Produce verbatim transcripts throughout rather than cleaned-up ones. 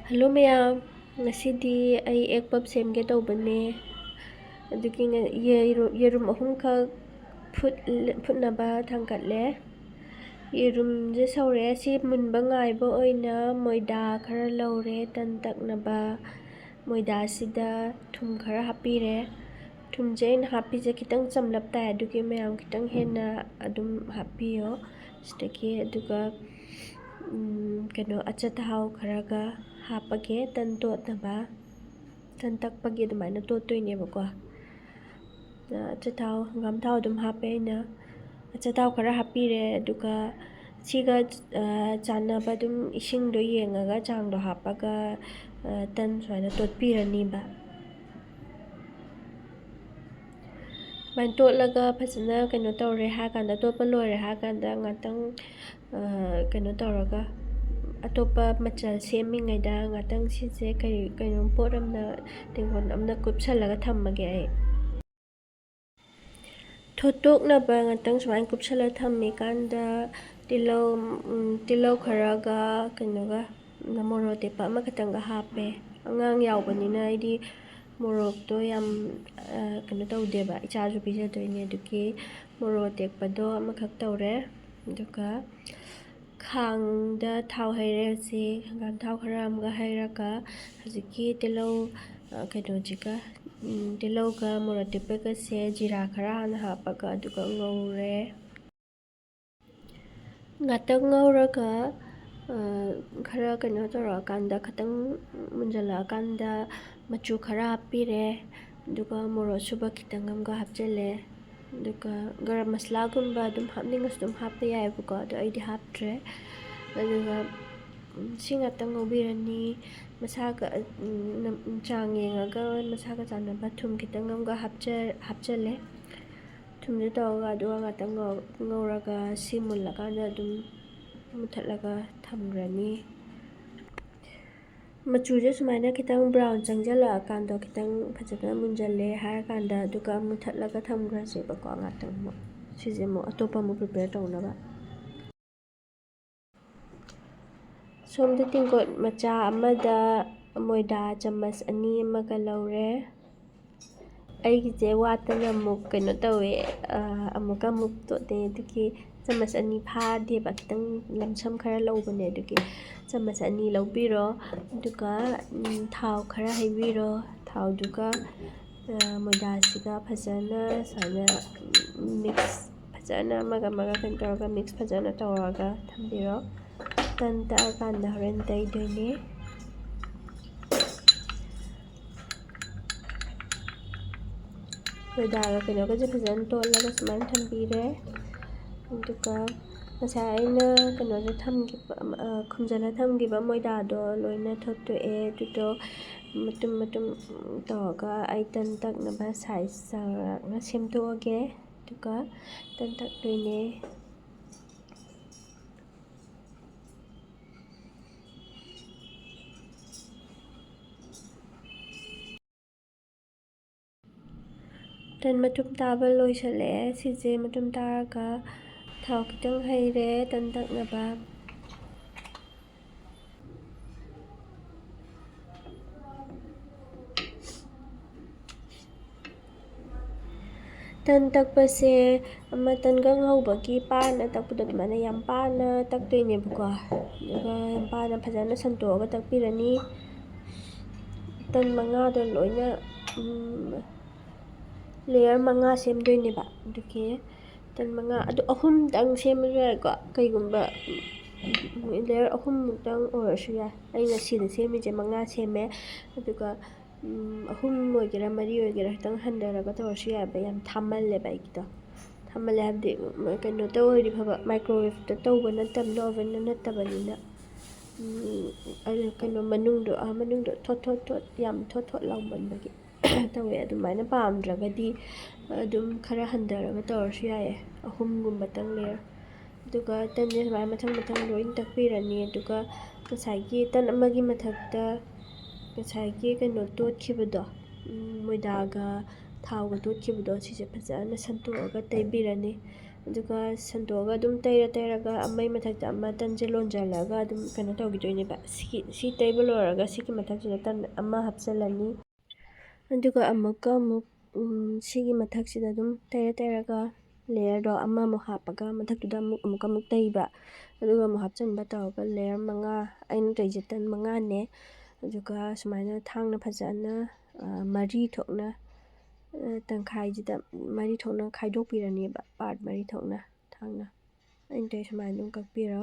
Hello ꯃꯌꯥꯝ, ꯉꯁꯤꯗꯤ ꯑꯩ ꯑꯦꯛ ꯄꯞ ꯁꯦꯝꯒꯦ ꯇꯧꯕꯅꯦ꯫ ꯑꯗꯨꯒꯤ ꯉ-, ꯌꯦꯔꯨ-, ꯌꯦꯔꯨꯝ ꯑꯍꯨꯝꯈꯛ ꯐꯨꯠ-, ꯐꯨꯠꯅꯕ ꯊꯥꯡꯒꯠꯂꯦ꯫ ꯌꯦꯔꯨꯝꯁꯦ ꯁꯧꯔꯦ꯫ ꯁꯤ ꯃꯨꯟꯕ ꯉꯥꯏꯕ ꯑꯣꯏꯅ ꯃꯣꯏꯗꯥ ꯈꯔ ꯂꯧꯔꯦ, ꯇꯟ ꯇꯛꯅꯕ꯫ ꯃꯣꯏꯗꯥꯁꯤꯗ ꯊꯨꯝ ꯈꯔ ꯍꯥꯞꯄꯤꯔꯦ꯫ ꯊꯨꯝꯁꯦ ꯑꯩꯅ ꯍꯥꯞꯄꯤꯁꯦ ꯈꯤꯇꯪ ꯆꯝꯂꯞ ꯇꯥꯏ, ꯑꯗꯨꯒꯤ ꯃꯌꯥꯝ ꯈꯤꯇꯪ ꯍꯦꯟꯅ ꯑꯗꯨꯝ ꯍꯥꯞꯄꯤꯌꯣ ꯁꯤꯗꯒꯤ꯫ ꯑꯗꯨꯒ, ꯎꯝ, ꯀꯩꯅꯣ, ꯑꯆꯥꯊꯥꯎ ꯈꯔꯒ ꯍꯥꯞꯄꯒꯦ, ꯇꯟ ꯇꯣꯠꯅꯕ, ꯇꯟ ꯇꯛꯄꯒꯤ ꯑꯗꯨꯃꯥꯏꯅ ꯇꯣꯠꯇꯣꯏꯅꯦꯕꯀꯣ꯫ ꯑꯆꯥꯊꯥꯎ, ꯍꯪꯒꯥꯝ ꯊꯥꯎ ꯑꯗꯨꯝ ꯍꯥꯞꯄꯦ ꯑꯩꯅ꯫ ꯑꯆꯥꯊꯥꯎ ꯈꯔ ꯍꯥꯞꯄꯤꯔꯦ, ꯑꯗꯨꯒ ꯁꯤꯒ, ꯑ, ꯆꯥꯟꯅꯕ ꯑꯗꯨꯝ ꯏꯁꯤꯡꯗꯣ ꯌꯦꯡꯉꯒ ꯆꯥꯡꯗꯣ ꯍꯥꯞꯄꯒ, ꯑ, ꯇꯟ ꯁꯨꯃꯥꯏꯅ ꯇꯣꯠꯄꯤꯔꯅꯤꯕ꯫ ꯁꯨꯃꯥꯏꯅ ꯇꯣꯠꯂꯒ ꯐꯖꯅ ꯀꯩꯅꯣ ꯇꯧꯔꯦ ꯍꯥꯏꯔꯀꯥꯟꯗ, ꯇꯣꯠꯄ ꯂꯣꯏꯔꯦ ꯍꯥꯏꯔꯀꯥꯟꯗ ꯉꯥꯛꯇꯪ, ꯑ, ꯀꯩꯅꯣ ꯇꯧꯔꯒ, ꯑꯇꯣꯞꯄ ꯃꯆꯜ ꯁꯦꯝꯃꯤꯉꯩꯗ ꯉꯥꯛꯇꯪ ꯁꯤꯁꯦ ꯀꯩ-, ꯀꯩꯅꯣꯝ ꯄꯣꯠ ꯑꯃꯅ, ꯇꯦꯡꯀꯣꯠ ꯑꯃꯅ ꯀꯨꯞꯁꯜꯂꯒ ꯊꯝꯃꯒꯦ ꯑꯩ꯫ ꯊꯣꯠꯇꯣꯛꯅꯕ ꯉꯥꯛꯇꯪ ꯁꯨꯃꯥꯏꯅ ꯀꯨꯞꯁꯜꯂ ꯊꯝꯃꯤꯀꯥꯟꯗ ꯇꯤꯜꯍꯧ, ꯎꯝ, ꯇꯤꯜꯍꯧ ꯈꯔꯒ ꯀꯩꯅꯣꯒ, ꯃꯣꯔꯣꯛ ꯑꯇꯦꯛꯄ ꯑꯃꯈꯛꯇꯪꯒ ꯍꯥꯞꯄꯦ꯫ ꯑꯉꯥꯡ ꯌꯥꯎꯕꯅꯤꯅ ꯑꯩꯗꯤ ꯃꯣꯔꯣꯛꯇꯣ ꯌꯥꯝ, ꯑ, ꯀꯩꯅꯣ ꯇꯧꯗꯦꯕ, ꯏꯆꯥꯁꯨ ꯄꯤꯖꯗꯣꯏꯅꯦ꯫ ꯑꯗꯨꯒꯤ ꯃꯣꯔꯣꯛ ꯑꯇꯦꯛꯄꯗꯣ ꯑꯃꯈꯛ ꯇꯧꯔꯦ꯫ ꯑꯗꯨꯒ ꯈꯥꯡꯗ ꯊꯥꯎ ꯍꯩꯔꯦ ꯍꯧꯖꯤꯛ꯫ ꯍꯪꯒꯥꯝ ꯊꯥꯎ ꯈꯔ ꯑꯃꯒ ꯍꯩꯔꯒ ꯍꯧꯖꯤꯛꯀꯤ ꯇꯤꯜꯍꯧ, ꯑ, ꯀꯩꯅꯣꯁꯤꯒ, ꯎꯝ, ꯇꯤꯜꯍꯧꯒ ꯃꯣꯔꯣꯛ ꯑꯇꯦꯛꯄꯒꯁꯦ ꯖꯤꯔꯥ ꯈꯔ ꯍꯥꯟꯅ ꯍꯥꯞꯄꯒ ꯑꯗꯨꯒ ꯉꯧꯔꯦ꯫ ꯉꯥꯛꯇꯪ ꯉꯧꯔꯒ, ꯑ, ꯈꯔ ꯀꯩꯅꯣ ꯇꯧꯔꯛꯑꯀꯥꯟꯗ, ꯈꯤꯇꯪ ꯃꯨꯟꯖꯜꯂꯛꯑꯀꯥꯟꯗ ꯃꯆꯨ ꯈꯔ ꯍꯥꯞꯄꯤꯔꯦ꯫ ꯑꯗꯨꯒ ꯃꯣꯔꯣꯛ ꯑꯁꯨꯕ ꯈꯤꯇꯪ ꯑꯃꯒ ꯍꯥꯞꯆꯤꯜꯂꯦ꯫ ꯑꯗꯨꯒ ꯒꯔꯝ ꯃꯁꯂꯥꯒꯨꯝꯕ ꯑꯗꯨꯝ ꯍꯥꯞꯅꯤꯡꯉꯁꯨ ꯑꯗꯨꯝ ꯍꯥꯞꯄ ꯌꯥꯏꯑꯕꯀꯣ, ꯑꯗꯣ ꯑꯩꯗꯤ ꯍꯥꯞꯇ꯭ꯔꯦ꯫ ꯑꯗꯨꯒ, ꯎꯝ, ꯁꯤ ꯉꯥꯛꯇꯪ ꯉꯧꯕꯤꯔꯅꯤ꯫ ꯃꯁꯥꯒ, ꯎꯝ, ꯆꯥꯡ ꯌꯦꯡꯉꯒ ꯃꯁꯥꯒ ꯆꯥꯟꯅꯕ ꯊꯨꯝ ꯈꯤꯇꯪ ꯑꯃꯒ ꯍꯥꯞꯆ-, ꯍꯥꯞꯆꯜꯂꯦ꯫ ꯊꯨꯝꯁꯦ ꯇꯧꯔꯒ ꯑꯗꯨꯒ ꯉꯥꯛꯇꯪ ꯉꯧ-, ꯉꯧꯔꯒ ꯁꯤ ꯃꯨꯜꯂꯀꯥꯟꯗ ꯑꯗꯨꯝ ꯃꯨꯊꯠꯂꯒ ꯊꯝꯈ꯭ꯔꯅꯤ꯫ ꯃꯆꯨꯁꯦ ꯁꯨꯃꯥꯏꯅ ꯈꯤꯇꯪ ꯕ꯭ꯔꯥꯎꯟ ꯆꯪꯁꯤꯜꯂꯛꯑꯀꯥꯟꯗ, ꯈꯤꯇꯪ ꯐꯖꯅ ꯃꯨꯟꯖꯜꯂꯦ ꯍꯥꯏꯔꯀꯥꯟꯗ, ꯑꯗꯨꯒ ꯃꯨꯊꯠꯂꯒ ꯊꯝꯈ꯭ꯔꯁꯦꯕꯀꯣ ꯉꯥꯛꯇꯪ ꯑꯃꯨꯛ꯫ ꯁꯤꯁꯦ ꯑꯃꯨꯛ ꯑꯇꯣꯞꯄ ꯑꯃꯨꯛ ꯄ꯭ꯔꯤꯄꯦꯌꯔ ꯇꯧꯅꯕ꯫ ꯁꯣꯝꯗ ꯇꯦꯡꯀꯣꯠ ꯃꯆꯥ ꯑꯃꯗ ꯃꯣꯏꯗꯥ ꯆꯥꯃꯁ ꯑꯅꯤ ꯑꯃꯒ ꯂꯧꯔꯦ꯫ ꯑꯩꯒꯤꯁꯦ ꯋꯥꯠꯇꯅ ꯑꯃꯨꯛ ꯀꯩꯅꯣ ꯇꯧꯋꯦ, ꯑꯃꯨꯛꯀ ꯑꯃꯨꯛ ꯇꯣꯠꯂꯦ꯫ ꯑꯗꯨꯒꯤ ꯆꯥꯃꯁ ꯑꯅꯤ ꯐꯥꯗꯦꯕ, ꯈꯤꯇꯪ ꯂꯝꯁꯝ ꯈꯔ ꯂꯧꯕꯅꯦ꯫ ꯑꯗꯨꯒꯤ ꯆꯥꯃꯁ ꯑꯅꯤ ꯂꯧꯕꯤꯔꯣ꯫ ꯑꯗꯨꯒ ꯊꯥꯎ ꯈꯔ ꯍꯩꯕꯤꯔꯣ꯫ ꯊꯥꯎꯗꯨꯒ ꯃꯣꯏꯗꯥꯁꯤꯒ ꯐꯖꯅ ꯁꯨꯃꯥꯏꯅ ꯃꯤꯛꯁ ꯐꯖꯅ ꯑꯃꯒ ꯑꯃꯒ ꯀꯩꯅꯣ ꯇꯧꯔꯒ ꯃꯤꯛꯁ ꯐꯖꯅ ꯇꯧꯔꯒ ꯊꯝꯕꯤꯔꯣ꯫ ꯇꯟ ꯇꯛꯑꯀꯥꯟꯗ ꯍꯣꯔꯦꯟ ꯇꯩꯗꯣꯏꯅꯦ꯫ ꯃꯣꯏꯗꯥꯒ ꯀꯩꯅꯣꯒꯁꯦ ꯐꯖꯅ ꯇꯣꯠꯂꯒ ꯁꯨꯃꯥꯏꯅ ꯊꯝꯕꯤꯔꯦ꯫ ꯑꯗꯨꯒ ꯉꯁꯥꯏ ꯑꯩꯅ ꯀꯩꯅꯣꯗ ꯊꯝꯈꯤꯕ, ꯈꯨꯝꯖꯤꯜꯂ ꯊꯝꯈꯤꯕ ꯃꯣꯏꯗꯥꯗꯣ ꯂꯣꯏꯅ ꯊꯣꯠꯇꯣꯛꯑꯦ꯫ ꯑꯗꯨꯗꯣ ꯃꯇꯨꯝ ꯃꯇꯨꯝ ꯇꯧꯔꯒ ꯑꯩ ꯇꯟ ꯇꯛꯅꯕ ꯁꯥꯏꯖ ꯆꯥꯎꯔꯥꯛꯅ ꯁꯦꯝꯗꯣꯛꯑꯒꯦ꯫ ꯑꯗꯨꯒ ꯇꯟ ꯇꯛꯇꯣꯏꯅꯦ꯫ ꯇꯟ ꯃꯇꯨꯝ ꯇꯥꯕ ꯂꯣꯏꯁꯤꯜꯂꯛꯑꯦ꯫ ꯁꯤꯁꯦ ꯃꯇꯨꯝ ꯇꯥꯔꯒ ꯊꯥꯎ ꯈꯤꯇꯪ ꯍꯩꯔꯦ ꯇꯟ ꯇꯛꯅꯕ꯫ ꯇꯟ ꯇꯛꯄꯁꯦ ꯑꯃ ꯇꯟꯒꯪ ꯍꯧꯕꯒꯤ ꯄꯥꯅ ꯇꯛꯄꯗꯣ ꯑꯗꯨꯃꯥꯏꯅ ꯌꯥꯝ ꯄꯥꯅ ꯇꯛꯇꯣꯏꯅꯦꯕꯀꯣ꯫ ꯑꯗꯨꯒ ꯌꯥꯝ ꯄꯥꯅ ꯐꯖꯅ ꯁꯟꯇꯣꯛꯑꯒ ꯇꯛꯄꯤꯔꯅꯤ꯫ ꯇꯟ ꯃꯉꯥꯗꯣ ꯂꯣꯏꯅ, ꯎꯝ, layer ꯃꯉꯥ ꯁꯦꯝꯗꯣꯏꯅꯦꯕ꯫ ꯑꯗꯨꯒꯤ ꯇꯟ ꯃꯉꯥ, ꯑꯗꯨ ꯑꯍꯨꯝꯗꯪ ꯁꯦꯝꯃꯁꯨ ꯌꯥꯏꯀꯣ꯫ ꯀꯩꯒꯨꯝꯕ, ꯎꯝ, layer ꯑꯍꯨꯝꯃꯨꯛꯇꯪ ꯑꯣꯏꯔꯁꯨ ꯌꯥꯏ꯫ ꯑꯩꯅ ꯁꯤꯗ ꯁꯦꯝꯃꯤꯁꯦ ꯃꯉꯥ ꯁꯦꯝꯃꯦ꯫ ꯑꯗꯨꯒ, ꯎꯝ, ꯑꯍꯨꯝ ꯑꯣꯏꯒꯦꯔꯥ ꯃꯔꯤ ꯑꯣꯏꯒꯦꯔꯥ ꯈꯤꯇꯪ ꯍꯟꯊꯔꯒ ꯇꯧꯔꯁꯨ ꯌꯥꯏꯕ꯫ ꯌꯥꯝ ꯊꯥꯃꯜꯂꯦꯕ ꯑꯩꯒꯤꯗꯣ꯫ ꯊꯥꯃꯜꯂꯦ ꯍꯥꯏꯕꯗꯤ, ꯎꯝ, ꯀꯩꯅꯣꯗ ꯑꯣꯏꯔꯗꯤ ꯐꯕ, microwaveꯇ ꯇꯧꯕ ꯅꯠꯇꯕꯅꯤꯅ, ovenꯗ ꯅꯠꯇꯕꯅꯤꯅ꯫ ꯎꯝ, ꯑꯗꯨ ꯀꯩꯅꯣ ꯃꯅꯨꯡꯗꯣ, ꯑꯥ, ꯃꯅꯨꯡꯗꯣ ꯊꯣꯠ ꯊꯣꯠ ꯊꯣꯠ, ꯌꯥꯝ ꯊꯣꯠ ꯊꯣꯠ ꯂꯥꯎꯃꯟꯕꯒꯤ ꯇꯧꯋꯦ꯫ ꯑꯗꯨꯃꯥꯏꯅ ꯄꯥꯝꯗ꯭ꯔꯒꯗꯤ ꯑꯗꯨꯝ ꯈꯔ ꯍꯟꯊꯔꯒ ꯇꯧꯔꯁꯨ ꯌꯥꯏꯌꯦ꯫ ꯑꯍꯨꯝꯒꯨꯝꯕꯇꯪ layer꯫ ꯑꯗꯨꯒ ꯇꯟꯁꯦ ꯁꯨꯃꯥꯏꯅ ꯃꯊꯪ ꯃꯊꯪ ꯂꯣꯏ ꯇꯛꯄꯤꯔꯅꯤ꯫ ꯑꯗꯨꯒ ꯉꯁꯥꯏꯒꯤ ꯇꯟ ꯑꯃꯒꯤ ꯃꯊꯛꯇ ꯉꯁꯥꯏꯒꯤ ꯀꯩꯅꯣ ꯇꯣꯠꯈꯤꯕꯗꯣ, ꯎꯝ, ꯃꯣꯏꯗꯥꯒ ꯊꯥꯎꯒ ꯇꯣꯠꯈꯤꯕꯗꯣ, ꯁꯤꯁꯦ ꯐꯖꯅ ꯁꯟꯇꯣꯛꯑꯒ ꯇꯩꯕꯤꯔꯅꯤ꯫ ꯑꯗꯨꯒ ꯁꯟꯗꯣꯛꯑꯒ ꯑꯗꯨꯝ ꯇꯩꯔ ꯇꯩꯔꯒ ꯑꯃꯒꯤ ꯃꯊꯛꯇ ꯑꯃ ꯇꯟꯁꯦ ꯂꯣꯟꯁꯤꯜꯂꯒ ꯑꯗꯨꯝ ꯀꯩꯅꯣ ꯇꯧꯈꯤꯗꯣꯏꯅꯦꯕ꯫ ꯁꯤ, ꯁꯤ ꯇꯩꯕ ꯂꯣꯏꯔꯒ ꯁꯤꯒꯤ ꯃꯊꯛꯁꯤꯗ ꯇꯟ ꯑꯃ ꯍꯥꯞꯆꯤꯜꯂꯅꯤ꯫ ꯑꯗꯨꯒ ꯑꯃꯨꯛꯀ ꯑꯃꯨꯛ, ꯎꯝ, ꯁꯤꯒꯤ ꯃꯊꯛꯁꯤꯗ ꯑꯗꯨꯝ ꯇꯩꯔ ꯇꯩꯔꯒ ꯂꯦꯌꯔꯗꯣ ꯑꯃꯃꯨꯛ ꯍꯥꯞꯄꯒ ꯃꯊꯛꯇꯨꯗ ꯑꯃꯨꯛ, ꯑꯃꯨꯛꯀ ꯑꯃꯨꯛ ꯇꯩꯕ꯫ ꯑꯗꯨꯒ ꯑꯃꯨꯛ ꯍꯥꯞꯆꯤꯟꯕ ꯇꯧꯔꯒ ꯂꯦꯌꯔ ꯃꯉꯥ, ꯑꯩꯅ ꯇꯩꯁꯦ ꯇꯟ ꯃꯉꯥꯅꯦ꯫ ꯑꯗꯨꯒ ꯁꯨꯃꯥꯏꯅ ꯊꯥꯡꯅ ꯐꯖꯅ, ꯑ, ꯃꯔꯤ ꯊꯣꯛꯅ, ꯑ, ꯇꯪꯈꯥꯏꯁꯤꯗ ꯃꯔꯤ ꯊꯣꯛꯅ ꯈꯥꯏꯗꯣꯛꯄꯤꯔꯅꯦꯕ, ꯄꯥꯔꯠ ꯃꯔꯤ ꯊꯣꯛꯅ ꯊꯥꯡꯅ꯫ ꯑꯩꯅ ꯇꯧꯔꯤꯁꯦ ꯁꯨꯃꯥꯏꯅ ꯑꯗꯨꯝ ꯀꯛꯄꯤꯔꯣ꯫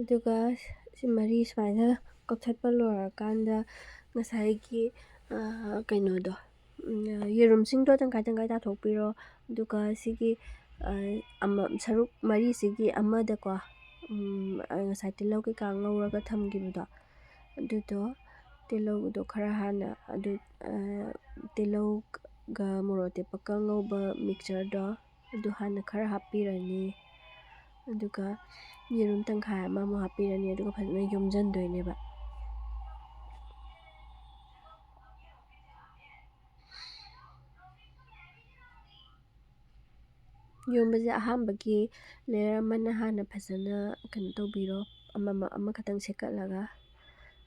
ꯑꯗꯨꯒ ꯁꯤ ꯃꯔꯤ ꯁꯨꯃꯥꯏꯅ ꯀꯛꯊꯠꯄ ꯂꯣꯏꯔꯀꯥꯟꯗ ꯉꯁꯥꯏꯒꯤ, ꯑ, ꯀꯩꯅꯣꯗꯣ, ꯎꯝ, ꯌꯦꯔꯨꯝꯁꯤꯡꯗꯣ ꯇꯪꯈꯥꯏ ꯇꯪꯈꯥꯏ ꯇꯥꯊꯣꯛꯄꯤꯔꯣ꯫ ꯑꯗꯨꯒ ꯁꯤꯒꯤ, ꯑ, ꯑꯃ, ꯁꯔꯨꯛ ꯃꯔꯤꯁꯤꯒꯤ ꯑꯃꯗꯀꯣ, ꯎꯝ, ꯑ, ꯉꯁꯥꯏ ꯇꯤꯜꯍꯧ ꯀꯩꯀꯥ ꯉꯧꯔꯒ ꯊꯝꯈꯤꯕꯗꯣ, ꯑꯗꯨꯗꯣ, ꯇꯤꯜꯍꯧꯗꯣ ꯈꯔ ꯍꯥꯟꯅ ꯑꯗꯨ, ꯑ, ꯇꯤꯜꯍꯧꯒ ꯃꯣꯔꯣꯛ ꯑꯇꯦꯛꯄꯒ ꯉꯧꯕ ꯃꯤꯛꯆꯔꯗꯣ, ꯑꯗꯨ ꯍꯥꯟꯅ ꯈꯔ ꯍꯥꯞꯄꯤꯔꯅꯤ꯫ ꯑꯗꯨꯒ ꯌꯦꯔꯨꯝ ꯇꯪꯈꯥꯏ ꯑꯃꯃꯨꯛ ꯍꯥꯞꯄꯤꯔꯅꯤ꯫ ꯑꯗꯨꯒ ꯐꯖꯅ ꯌꯣꯝꯁꯤꯟꯗꯣꯏꯅꯦꯕ꯫ ꯌꯣꯝꯕꯁꯦ ꯑꯍꯥꯟꯕꯒꯤ ꯂꯦꯌꯔ ꯑꯃꯅ ꯍꯥꯟꯅ ꯐꯖꯅ ꯀꯩꯅꯣ ꯇꯧꯕꯤꯔꯣ, ꯑꯃꯃ-, ꯑꯃꯈꯛꯇꯪ ꯁꯦꯠꯀꯠꯂꯒ,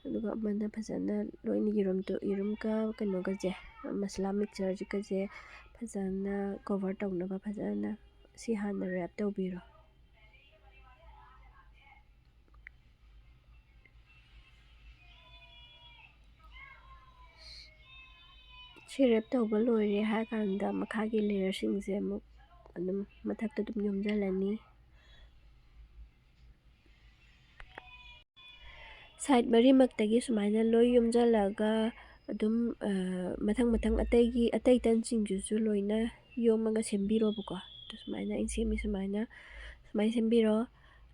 ꯑꯗꯨꯒ ꯑꯃꯅ ꯐꯖꯅ ꯂꯣꯏꯅ ꯌꯦꯔꯨꯝꯗꯣ, ꯌꯦꯔꯨꯝꯒ ꯀꯩꯅꯣꯒꯁꯦ, ꯃꯁꯥꯂꯥ ꯃꯤꯛꯆꯔꯁꯤꯒꯁꯦ ꯐꯖꯅ ꯀꯣꯚꯔ ꯇꯧꯅꯕ ꯐꯖꯅ ꯁꯤ ꯍꯥꯟꯅ ꯔꯦꯞ ꯇꯧꯕꯤꯔꯣ꯫ ꯁꯤ ꯔꯦꯞ ꯇꯧꯕ ꯂꯣꯏꯔꯦ ꯍꯥꯏꯔ ꯀꯥꯟꯗ ꯃꯈꯥꯒꯤ ꯂꯦꯌꯔꯁꯤꯡꯁꯦ ꯑꯃꯨꯛ ꯑꯗꯨꯝ ꯃꯊꯛꯇ ꯑꯗꯨꯝ ꯌꯣꯝꯁꯤꯜꯂꯅꯤ꯫ ꯁꯥꯏꯠ ꯃꯔꯤꯃꯛꯇꯒꯤ ꯁꯨꯃꯥꯏꯅ ꯂꯣꯏ ꯌꯣꯝꯁꯤꯜꯂꯒ ꯑꯗꯨꯝ, ꯑ, ꯃꯊꯪ ꯃꯊꯪ ꯑꯇꯩꯒꯤ, ꯑꯇꯩ ꯇꯟꯁꯤꯡꯗꯨꯁꯨ ꯂꯣꯏꯅ ꯌꯣꯝꯃꯒ ꯁꯦꯝꯕꯤꯔꯣꯕꯀꯣ꯫ ꯑꯗꯨ ꯁꯨꯃꯥꯏꯅ ꯑꯩꯅ ꯁꯦꯝꯃꯤ ꯁꯨꯃꯥꯏꯅ, ꯁꯨꯃꯥꯏꯅ ꯁꯦꯝꯕꯤꯔꯣ꯫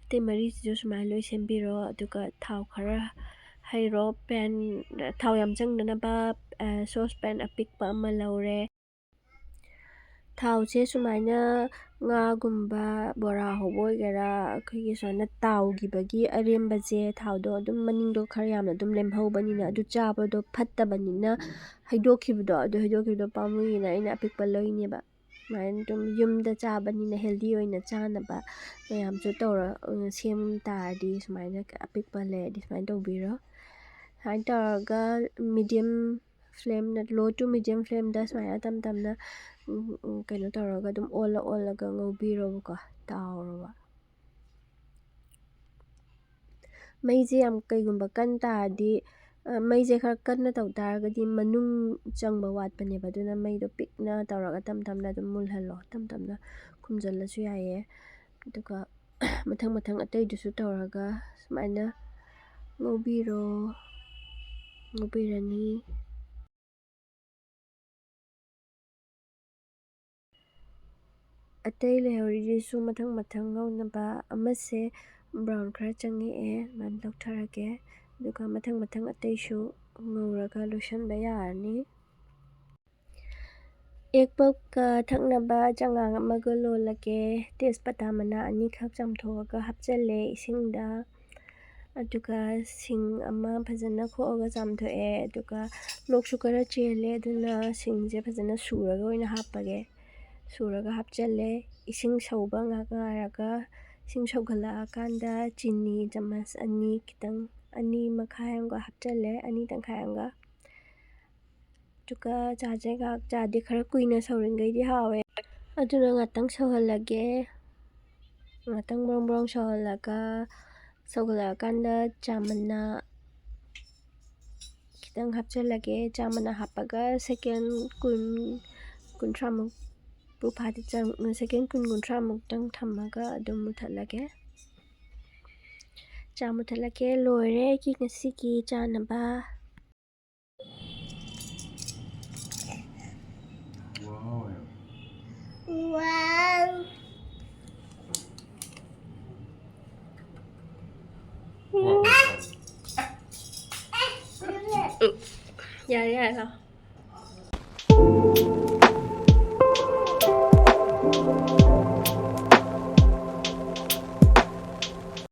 ꯑꯇꯩ ꯃꯔꯤꯁꯤꯁꯨ ꯁꯨꯃꯥꯏꯅ ꯂꯣꯏ ꯁꯦꯝꯕꯤꯔꯣ꯫ ꯑꯗꯨꯒ ꯊꯥꯎ ꯈꯔ ꯍꯩꯔꯣ꯫ ꯄꯦꯟ, ꯊꯥꯎ ꯌꯥꯝ ꯆꯪꯗꯅꯕ, ꯑ, ꯁꯣꯁ ꯄꯦꯟ ꯑꯄꯤꯛꯄ ꯑꯃ ꯂꯧꯔꯦ꯫ ꯊꯥꯎꯁꯦ ꯁꯨꯃꯥꯏꯅ ꯉꯥꯒꯨꯝꯕ, ꯕꯣꯔꯥ ꯍꯧꯕ ꯑꯣꯏꯒꯦꯔꯥ, ꯑꯩꯈꯣꯏꯒꯤ ꯁꯨꯃꯥꯏꯅ ꯇꯥꯎꯈꯤꯕꯒꯤ ꯑꯔꯦꯝꯕꯁꯦ, ꯊꯥꯎꯗꯣ ꯑꯗꯨꯝ ꯃꯅꯤꯡꯗꯣ ꯈꯔ ꯌꯥꯝꯅ ꯑꯗꯨꯝ ꯂꯦꯝꯍꯧꯕꯅꯤꯅ, ꯑꯗꯨ ꯆꯥꯕꯗꯣ ꯐꯠꯇꯕꯅꯤꯅ, ꯍꯩꯗꯣꯛꯈꯤꯕꯗꯣ, ꯑꯗꯨ ꯍꯩꯗꯣꯛꯈꯤꯕꯗꯣ ꯄꯥꯝꯃꯨꯏꯅ ꯑꯩꯅ ꯑꯄꯤꯛꯄ ꯂꯩꯅꯦꯕ꯫ ꯁꯨꯃꯥꯏꯅ ꯑꯗꯨꯝ ꯌꯨꯝꯗ ꯆꯥꯕꯅꯤꯅ, ꯍꯦꯜꯗꯤ ꯑꯣꯏꯅ ꯆꯥꯅꯕ ꯃꯌꯥꯝꯁꯨ ꯇꯧꯔ, ꯁꯦꯝ ꯇꯥꯔꯗꯤ, ꯁꯨꯃꯥꯏꯅ ꯑꯄꯤꯛꯄ ꯂꯩꯔꯗꯤ ꯁꯨꯃꯥꯏꯅ ꯇꯧꯕꯤꯔꯣ꯫ ꯁꯨꯃꯥꯏꯅ ꯇꯧꯔꯒ medium flame, low to medium flameꯗ ꯁꯨꯃꯥꯏꯅ ꯇꯞ ꯇꯞꯅ, ꯎꯝ, ꯎꯝ, ꯀꯩꯅꯣ ꯇꯧꯔꯒ ꯑꯗꯨꯝ ꯑꯣꯜꯂ ꯑꯣꯜꯂꯒ ꯉꯧꯕꯤꯔꯣꯕꯀꯣ, ꯇꯥꯎꯔꯣꯕ꯫ ꯃꯩꯁꯦ ꯌꯥꯝ ꯀꯩꯒꯨꯝꯕ ꯀꯟ ꯇꯥꯔꯗꯤ, ꯑ, ꯃꯩꯁꯦ ꯈꯔ ꯀꯟꯅ ꯇꯧ ꯇꯥꯔꯒꯗꯤ ꯃꯅꯨꯡ ꯆꯪꯕ ꯋꯥꯠꯄꯅꯦꯕ꯫ ꯑꯗꯨꯅ ꯃꯩꯗꯣ ꯄꯤꯛꯅ ꯇꯧꯔꯒ ꯇꯞ ꯇꯞꯅ ꯑꯗꯨꯝ ꯃꯨꯜꯍꯜꯂꯣ, ꯇꯞ ꯇꯞꯅ ꯈꯨꯝꯖꯤꯜꯂꯁꯨ ꯌꯥꯏꯌꯦ꯫ ꯑꯗꯨꯒ ꯃꯊꯪ ꯃꯊꯪ ꯑꯇꯩꯗꯨꯁꯨ ꯇꯧꯔꯒ ꯁꯨꯃꯥꯏꯅ ꯉꯧꯕꯤꯔꯣ, ꯉꯧꯕꯤꯔꯅꯤ꯫ ꯑꯇꯩ ꯂꯩꯍꯧꯔꯤꯁꯤꯁꯨ ꯃꯊꯪ ꯃꯊꯪ ꯉꯧꯅꯕ꯫ ꯑꯃꯁꯦ brown ꯈꯔ ꯆꯪꯉꯛꯑꯦ, ꯑꯗꯨꯃꯥꯏꯅ ꯂꯧꯊꯔꯒꯦ꯫ ꯑꯗꯨꯒ ꯃꯊꯪ ꯃꯊꯪ ꯑꯇꯩꯁꯨ ꯉꯧꯔꯒ ꯂꯣꯏꯁꯤꯟꯕ ꯌꯥꯔꯅꯤ꯫ Egg puffꯀ ꯊꯛꯅꯕ ꯆꯉꯥꯡ ꯑꯃꯒ ꯂꯣꯜꯂꯒꯦ꯫ ꯇꯦꯖꯄꯇꯥ ꯃꯅꯥ ꯑꯅꯤꯈꯛ ꯆꯥꯝꯊꯣꯛꯑꯒ ꯍꯥꯞꯆꯜꯂꯦ ꯏꯁꯤꯡꯗ꯫ ꯑꯗꯨꯒ ꯁꯤꯡ ꯑꯃ ꯐꯖꯅ ꯈꯣꯛꯑꯒ ꯆꯥꯝꯊꯣꯛꯑꯦ꯫ ꯑꯗꯨꯒ ꯂꯣꯛꯁꯨ ꯈꯔ ꯆꯦꯜꯂꯦ, ꯑꯗꯨꯅ ꯁꯤꯡꯁꯦ ꯐꯖꯅ ꯁꯨꯔꯒ ꯑꯣꯏꯅ ꯍꯥꯞꯄꯒꯦ꯫ ꯁꯨꯔꯒ ꯍꯥꯞꯆꯜꯂꯦ꯫ ꯏꯁꯤꯡ ꯁꯧꯕ ꯉꯥꯏꯍꯥꯛ ꯉꯥꯏꯔꯒ, ꯏꯁꯤꯡ ꯁꯧꯒꯠꯂꯛꯑꯀꯥꯟꯗ ꯆꯤꯅꯤ ꯆꯥꯃꯁ ꯑꯅꯤ, ꯈꯤꯇꯪ, ꯑꯅꯤ ꯃꯈꯥꯏ ꯑꯃꯒ ꯍꯥꯞꯆꯜꯂꯦ, ꯑꯅꯤ ꯇꯪꯈꯥꯏ ꯑꯃꯒ꯫ ꯑꯗꯨꯒ ꯆꯥꯁꯦ ꯉꯥꯏꯍꯥꯛ꯫ ꯆꯥꯗꯤ ꯈꯔ ꯀꯨꯏꯅ ꯁꯧꯔꯤꯈꯩꯗꯤ ꯍꯥꯎꯋꯦ꯫ ꯑꯗꯨꯅ ꯉꯥꯛꯇꯪ ꯁꯧꯍꯜꯂꯒꯦ꯫ ꯉꯥꯛꯇꯪ ꯕ꯭ꯔꯣꯡ ꯕ꯭ꯔꯣꯡ ꯁꯧꯍꯜꯂꯒ, ꯁꯧꯒꯠꯂꯛꯑꯀꯥꯟꯗ ꯆꯥ ꯃꯅꯥ ꯈꯤꯇꯪ ꯍꯥꯞꯆꯜꯂꯒꯦ꯫ ꯆꯥ ꯃꯅꯥ ꯍꯥꯞꯄꯒ second ꯀꯨꯟ, ꯀꯨꯟꯊ꯭ꯔꯥꯃꯨꯛ ꯄꯨ ꯐꯥꯗꯤ ꯆꯪ-, second ꯀꯨꯟ, ꯀꯨꯟꯊ꯭ꯔꯥꯃꯨꯛꯇꯪ ꯊꯝꯃꯒ ꯑꯗꯨꯝ ꯃꯨꯊꯠꯂꯒꯦ꯫ ꯆꯥ ꯃꯨꯊꯠꯂꯒꯦ꯫ ꯂꯣꯏꯔꯦ ꯑꯩꯒꯤ ꯉꯁꯤꯒꯤ ꯆꯥꯅꯕ꯫ ꯌꯥꯔꯦ, ꯌꯥꯔꯦ, ꯂꯥꯛꯑꯣ꯫